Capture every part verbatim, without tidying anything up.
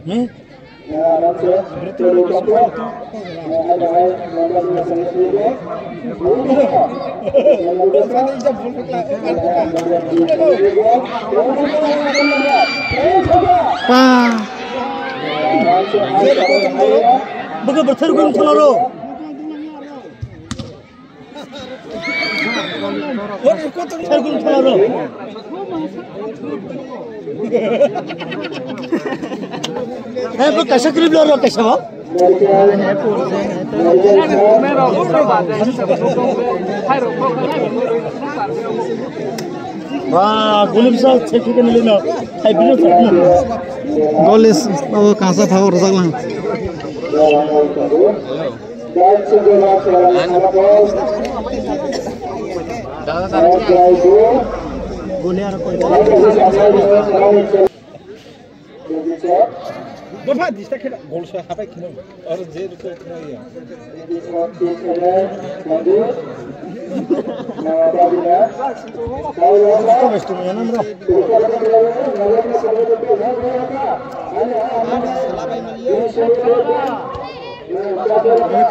Hmm? Pa. Bwkha bwthar gun thwlaro. Bwthar gun thwlaro. Hai, bwkha kaisa kwrwi bwlaro kaisa ba. Ba, gulim sa chekhi kan lino. Hai, bino chekhi. Golis, oh, kasa phagor rajak lang. Bapha dista khena gol sa hapai kheno. Aro je ruko kheno ya.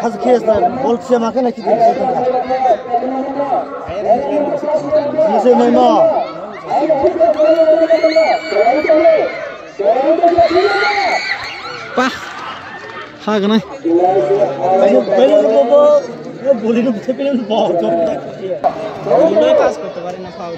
Khas khas na bol se ma khana ki. Ni se mai ma. Pa. Ha ganai. Boli no buthe pele no. Boli no pass korte pare na, foul.